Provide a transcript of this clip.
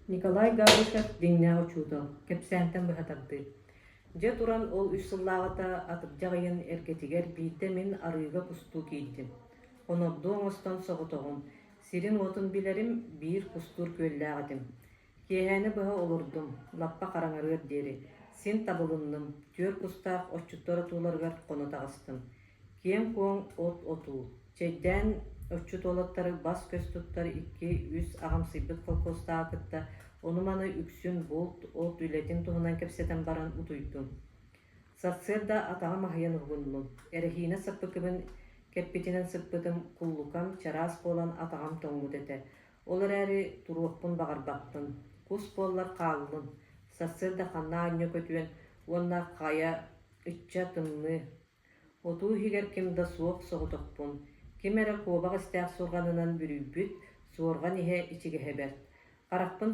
Николай Габышев дьиҥнээх учуутал, кэпсээнтэн быһа тардыы. Дьэ туран ол үс сыллааҕыта атырдьах ыйын эргэтигэр биирдэ мин арыыга кустуу киирдим. Хонордуу оҥостон соҕотоҕун, сирин-уотун билэрим, биир кустуур күөллээх этим. Киэһээни быһа олордум, лаппа хараҥарыар диэри. Син табылынным, түөрт кустаах отчуттар отууларыгар хоно таҕыстым. Киэҥ-куоҥ от отуу, чэйдээн отчут уолаттары бас-көс туттар икки-үс аҕамсыйбыт холкуостааҕы кытта ону-маны үксүн булт, от үлэтин туһунан кэпсэтэн баран утуйдум. Сарсыарда атаҕым аһыйан уһугуннум, эрэһиинэ саппыкыбын кэппитинэн сыппытым, куллукам чараас буолан атаҕым тоҥмут этэ. Ол эрээри туруохпун баҕарбаппын, кус буоллар хааллын, сарсыарда ханна аанньа көтүөн уонна хайа ычча тымныы Отуу иһигэр ким да суох соҕотохпун, ким эрэ куобах истээх суорҕанынан бүрүйбүт, суорҕан иһэ ичигэһэ бэрт. Харахпын.